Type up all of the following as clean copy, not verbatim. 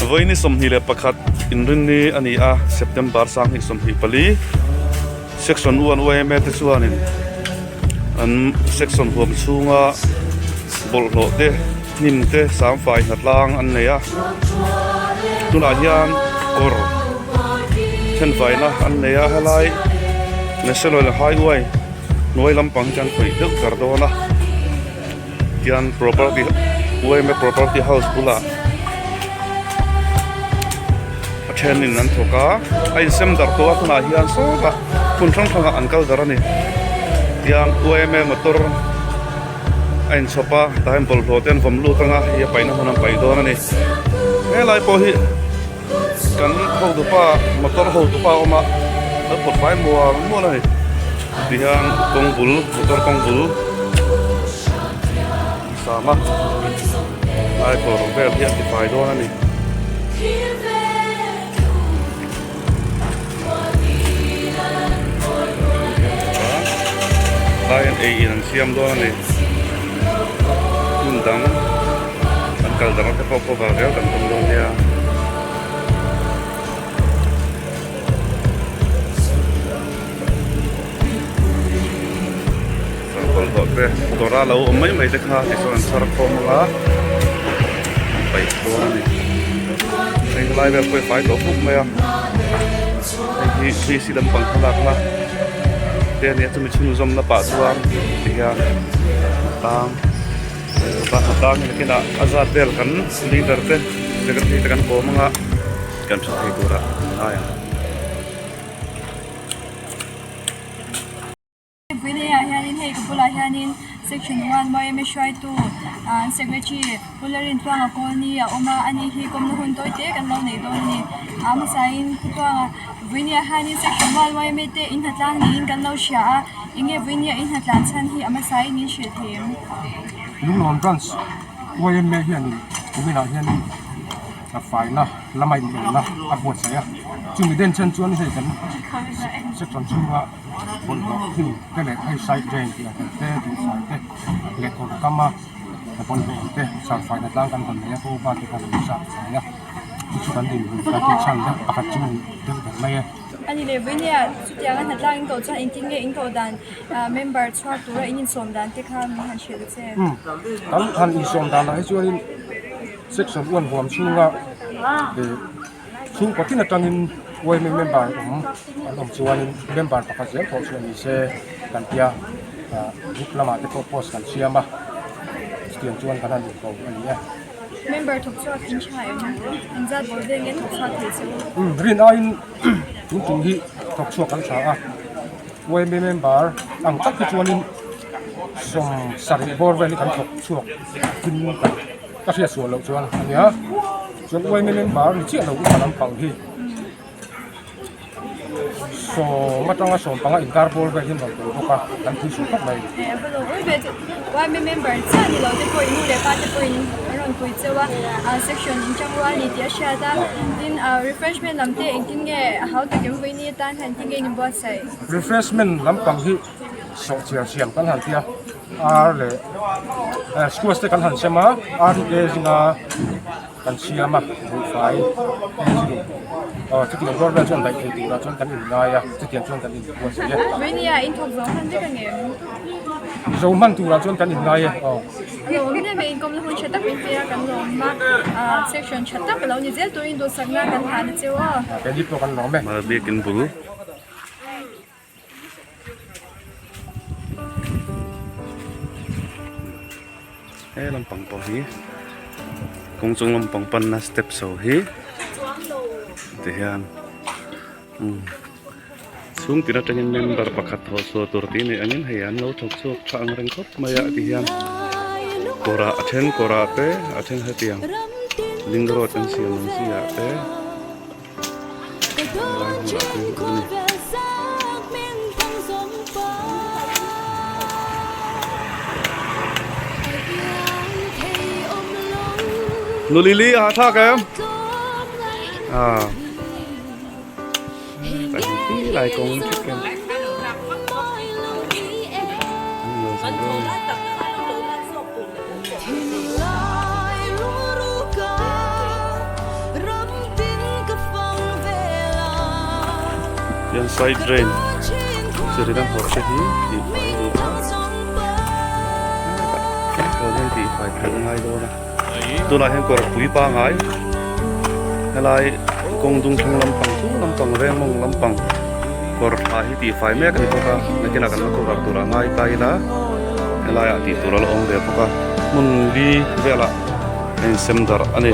Vawiini 21 inrinni a ni a, September 2024, Section 1 yma te chuanin an section huam chhunga bawlhhlawh te hnim te sangfai hnatlang an nei a, tunah hian kawr thenfaina an nei a helai National Highway hnuai lampang hi chuan khawih deuh ber dawn a. Tian property yma property house bulah a thenin an thawk a a insem darh tawh a tunah hian sawtah hmun hrang hrangah an kal darh a ni tiang yma motor a inchhawp a tah hian bawlhhlawh te an vawm lut ang a hei a paihna hmun an paih dawn a ni helai pawh hi kan hotupa motor hotupa a awm a a pawt fai mual mual a ni tihian kawng bul motor kawng bul sam a lai kawr vel hi a ti fai dawn a ni. Lai hian ei in an siam dawn a ni hmun dang an kal dang te pawh cover zel kan tum dawn nia. Bawlhhlawh te dawra lo awm mai mai te kha tichuan an chhar khawm ang a an paih dawn a ni hei helai vel pawh hi fai tawh khawp mai a hei hi tui si lampang thlalakna te a ni a chumi chhunzawmna pah chuan tihian tang tang hi nakinah a zat vel kan leader te secretary te kan kawm ang a kan hre thei turah an ngai ang. Puileiah hianin hei ka bulah hianin section 1 yma hruaitu ah secretary Pu Lalrintluanga Kawlni a awm a ani hi kawmna hun tawi te kan lo nei dawn a ni a hmasain Khutluanga Vuinia hianin section 1 yma te in hnatlang niin kan lo hria a enge Vuinia in hnatlan chhan hi a hmasain min hrilh thei em? Lunglawn Branch yma hianin kuminah hianin a faina lama inelna a buatsaih a chumi den chen chuan hei kan section chhunga bawlhhlawh hnim te leh hei side drain tih ang te tihfai te leh kawr kama bawlhhlawh ang te sarfaina tlang kan rawn nei a pawh upa te khan an sap fai a chu chu kan din hun kan tih chhan deuh pakhat chu ni deuh ber mai e. Ani leh Vawinia chutianga hnatlang in tawh chuan engtin nge in tawh dan member chhuak tura in insawm dan te kha min han hrilh che. Umm kan han insawm danah hi chuanin section uan huam chhunga ih chhungkaw tin atangin yma member awm an awm chuanin member pakhat zel thawh chhuah ni se kan tia ah group lamah te pawh post kan siam a chutiang chuan kan han inko a ni e. Member thawk chhuak in tha em? Engzat bawr vel nge thawk chhuak thei che u? Umm rin aiin tun tum hi thawk chhuak kan tha a yma member ang tak hi chuanin 70 bawr vel hi kan thawk chhuak tin kan Ka hriat sual loh chuan a nia, chuan uaime member ni chiah lo upa lampang hi sawm atanga sawm panga inkar bawr vel hian rawn tel bawk a, kan pui suh khawp mai. Uaime member chiah ni lo te pawhin nu leh pa te pawhin an rawn pui cheu a, section inṭang rual ni tih a hriat a, tin refreshment lam te engtin nge a hau tak em vawiin atan hian engtin nge in inbuatsaih? Refreshment lampang hi sawhchiar siam kan han tia. Ar leh squash te kan han sem a ar hi te zinga kan siam a buhfai te zing aw chutiang rual vel chuan daih thei turah chuan kan in ngai a chutiang chuan kan in buatsaih e. Veinia in thawk zo hman vek ang em? Zo hman turah chuan kan in ngai e aw. A lawm em em e inkawmna hun tha tak min pe a kan lawm a section tha tak a lo ni zel turin duhsakna kan hlan a cheu aw. Keini pawh kan lawm e. Biakin bul. He lampang pawh hi kawng chung lampang panna step chho hi ti hian umm chhung tin atangin member pakhat thawh chhuah tur tih nei angin hei an lo thawk chhuak tha ang reng khawp mai a ti hian kawrah a then kawrah te a then hetiang ling road an siam ang chi ah te. Nu Lily a thlak em? À. Tại tí lại còn thích em. Tian side drain chi ri dang hawh te hi tihfai a ni a hetah hian tihfai theih a ngai dawn a tunah hian kawr pui pangai helai kawng dung thleng lampang chu lampang veng mawng lampang kawr tha hi tihfai mek a ni bawk a nakinah kan la cover tur a ngai ta ila helaiah tih tur a la awm ve bawk a hmun li velah a insem darh a ni.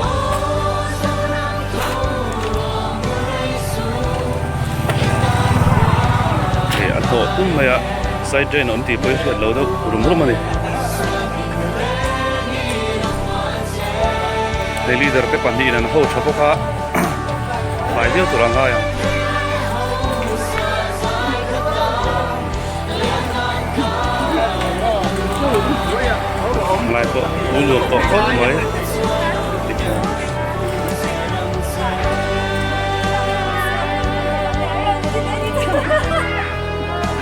Hei a tawh tum mai a side drain a awm tih pawh hi hriat loh deuh rum rum a ni. Hei leader te pahnihin an ho tha bawk a fai viau tur a ngai ang. Lai pawh a nuam tawh khawp mai.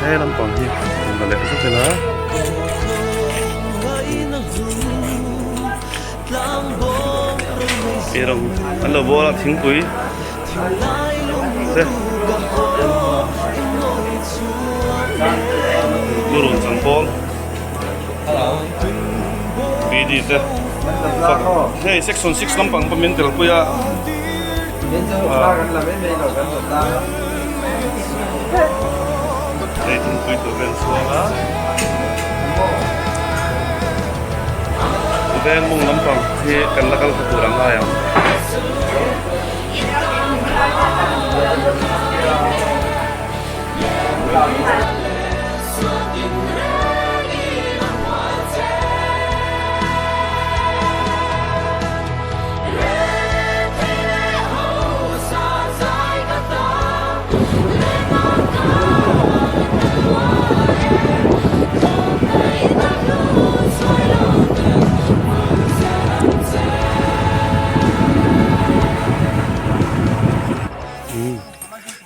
He lampang hi an la leh zet ila. Eirawng an lo bawl a thingpui te lurun changpawl bd te hei section 6 lampang pawh min telpui a hei thingpui tur vel chhuang a. Veng mawng lampang hi kan la kal kha tur a ngai ang.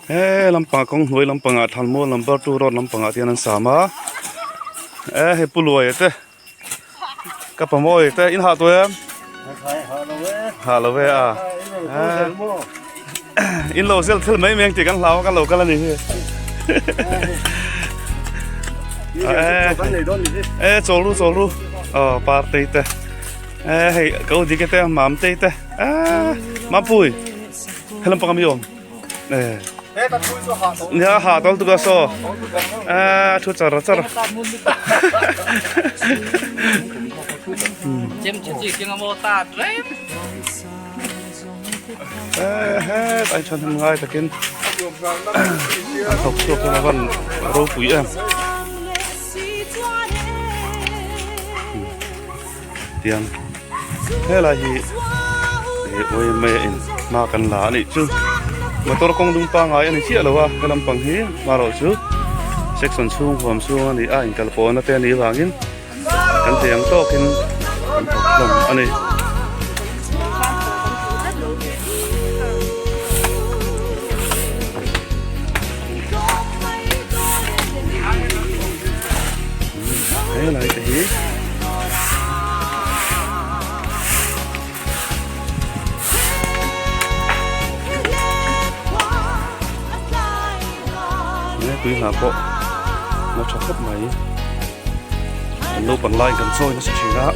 He lampang kawng hnuai lampangah thlanmual number 2 road lampangah te hian an sam a e hei pu luaia te ka pamawi te in hah tawh em hah lo ve a in lo zel thil mai mai ang tih kan hlau a kan lo kal a ni hi e chawl ru chawl ru aw partei te e hei ka u dike te mamtei te e mapui helam panga mi awm Nia ha tawlh tuk a saw a thu char char he ai than ngai takin an thawk chhuak hian a van ropui em tiang helai hi yma in hma kan la a nih chu motor kawng dung pangai a ni chiah lo a he lampang hi marawh chu section chhung huam chhung a ni a inkal pawhna te a nih vangin kan thei ang tawkin kan thawk hlawm a ni. Helai te hi he tui hna pawh la tha khawp mai kan naupang laiin kan chawi nasa thin a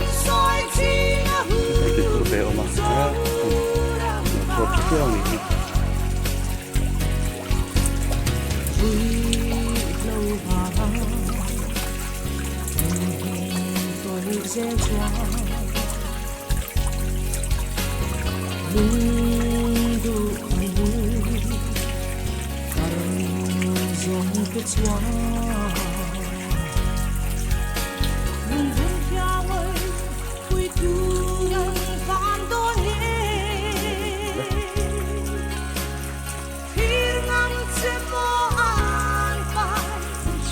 hei tui phur ve a awm a tha viau a ni hi.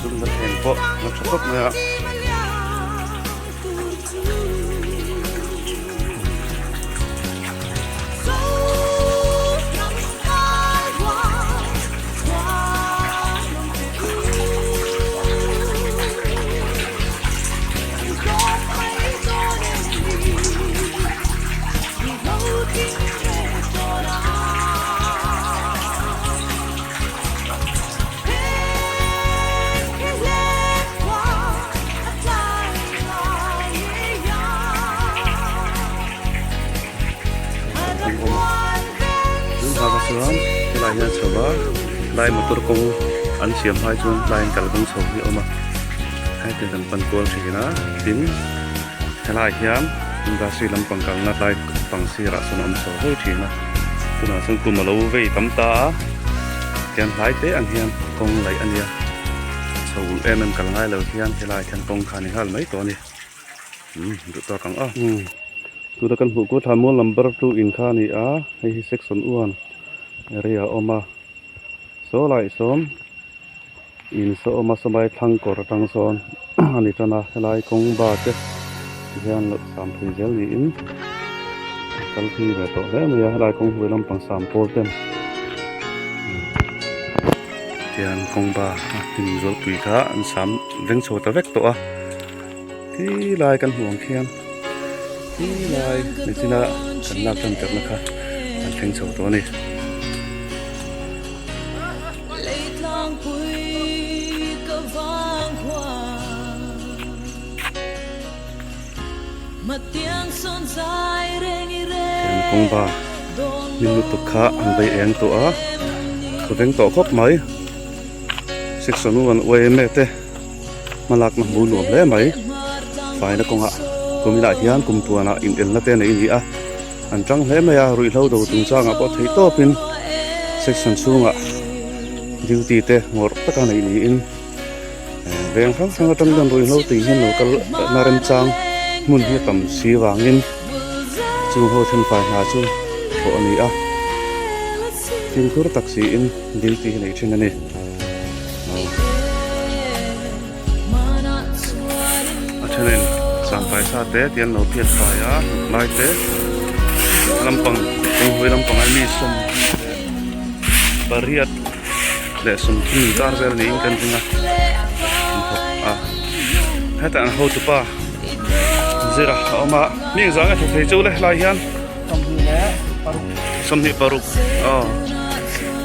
Sum na thleng pawh la tha khawp mai a. Lai motor kawng an siam lai chuan tlaiin kalkawng chho hi a awm a heti kan pan kual thin a tin helaiah hian industry lampang kalna tlai pang sirah sawn a awm chho vei thin a tunah chuan kum a lo vei tam ta a tian hlai te ang hian kawng laih a nia chho ulh em em kal ngai lo hian helaiah hian kawng kha a ni nghal mai tawh a ni umm duh tawk ang aw. Tuna kan hmuh kual thla mual number 2 in kha a ni a hei hi section 1 area a awm a saw laiah sawn in saw awm a sawmai thlang kawr atang sawn a ni tan a helai kawng bar te ti hian lo sam phei zel niin a kal phei ve tawh hle mai a helai kawng hnuai lampang sam pawl ten tian kawng bar a hnim zawlpui kha an sam veng chho ta vek tawh a khi lai kan hmuh ang khian. Khi lai nichina kan lak tan terna kha an thleng chho tawh a ni. Tiang kawng ba hnim lutuk kha an vei eng tawh a, ka veng tawh khawp mai. Section 1 yma te. Hmalakna hmuh nuam hle mai. Faina kawngah kuminah hian kum tuanah inelna te nei a ni a, an tang hle mai a, ruihhlo do chungchangah pawh theih tawpin section chhungah duty te ngawrh taka neih niin veng hrang hrang atang hian ruihhlo tui hian lo kal na remchang hmun hi a tam si vangin chung ho thenfai hna chu thawh a ni a, fimkhur tak siin duty hi nei thin a ni. A thenin sangpai sa te tih an lo phiat fai a lai te lampang kawnghawi lampang ah mi sawmhnih leh pariat leh sawmthum inkar vel niin kan ring a an thawk a hetah an hotupa zira a awm a mi engzah nge thawk thei chu le helai hian. Sawmhnih paruk aw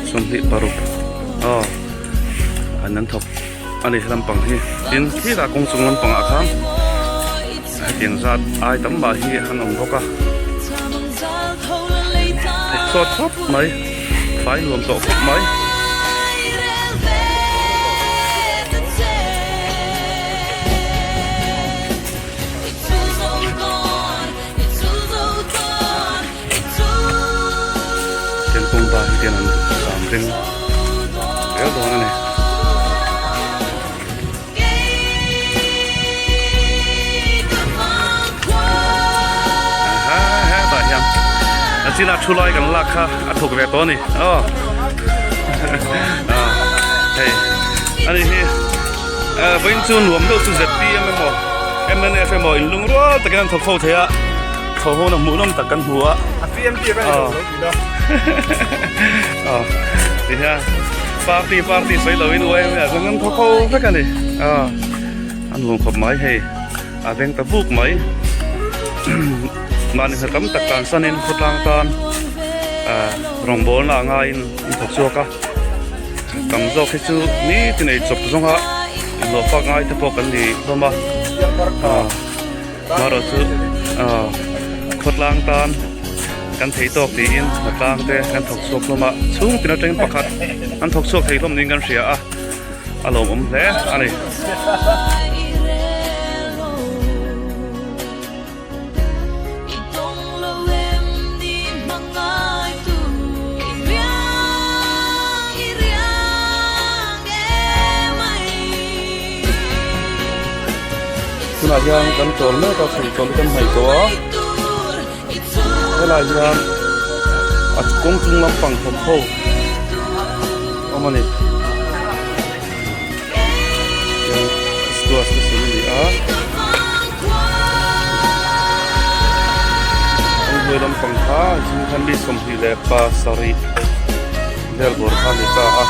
sawmhnih paruk aw an an thawk a ni lampang hi tin khilai kawng chung lampang ah khan hetiang zat ai tam mah hi an awm bawk a thawk sawt khawp mai fai nuam tawh khawp mai. Tian kawngka hi tian an sam ring zel dawn a ni. Aha hetah hian a chinah thu lai kan lak kha a thawk ve tawh a ni aw hei ani hi. Vawiin chu nuam deuh chu zpm emaw mnf emaw in lung rual takin an thawk ho thei a chho ho na hmuh nawm tak kan hmu a tihian party party sawi lo in yma ah chuan kan thawk ho vek a ni a nuam khawp mai hei a veng ta buk mai mahni hna tam tak tan sanin khawtlang tan rawngbawlna a ngaiin an thawk chhuak a. Tam zawk hi chu nitin ei chawp zawnga inhlawh fak ngai te pawh kan ni hlawm a marawh chu khawtlang tan kan thei tawk tiin hnatlang te kan thawk chhuak hlawm a chhung tin atangin pakhat an thawk chhuak thei hlawm niin kan hria a a lawmawm hle a ni. Tunah hian kan chawl mek a chhun chawl hi kan hnaih tawh a helai hian a kawng chung lampang thawk ho awm a ni. Squash te sawn a ni a an hnuai lampang kha zing khan mi 27 vel bawr kha a ni ta a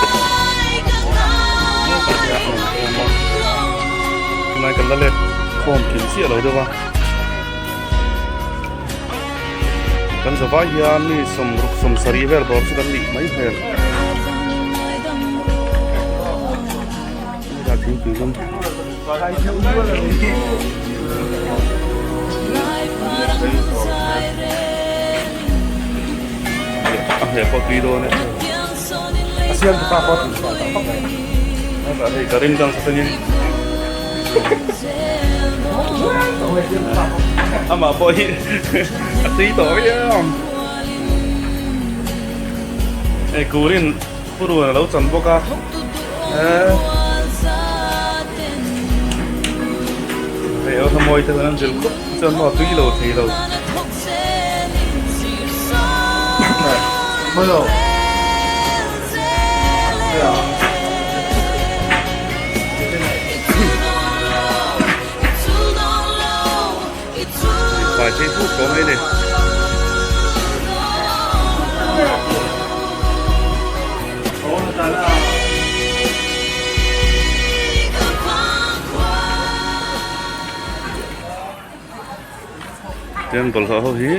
tunlai kan la let khawm kim chiah lo deuh a kan zavai hian mi sawmruk sawmsarih vel bawr chu kan nih mai hmel. A hneh pawh tui dawn e. Siam tu pa pawh tih chhuah tak tak mai. Hei ka rim dang satangin amah pawh hi a tui tawh viau ang. Hei kurin purun a lo chan bawk a. Hei aw mawi te an zil khup chuan maw tui lo thei lo. Fai phei phut tawh mai ni. Tian bawlhhlawh ho hi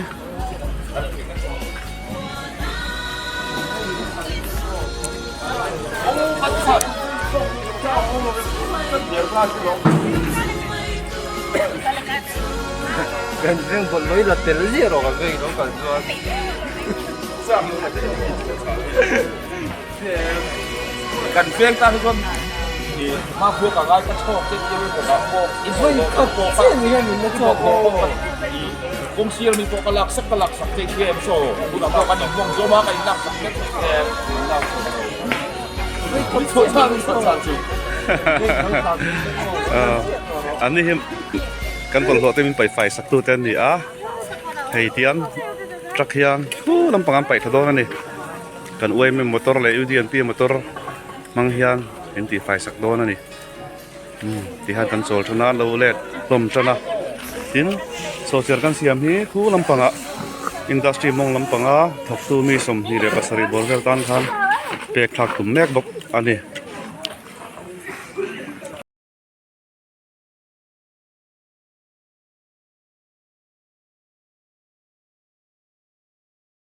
An ni hi kan bawlhhlawh te min paihfai sak tu te an ni a hei tiang truck hian thu lampang an paih tha dawn a ni. Kan UMM motor leh UDNP motor hmang hian min tihfai sak dawn a ni. Umm tihian kan chawl tan a lo let hlawm tan a tin sawhchiar kan siam hi khu lampangah industry mawng lampanga thawktu mi 27 bawr vel tan khan pek thlak tum mek bawk a ni.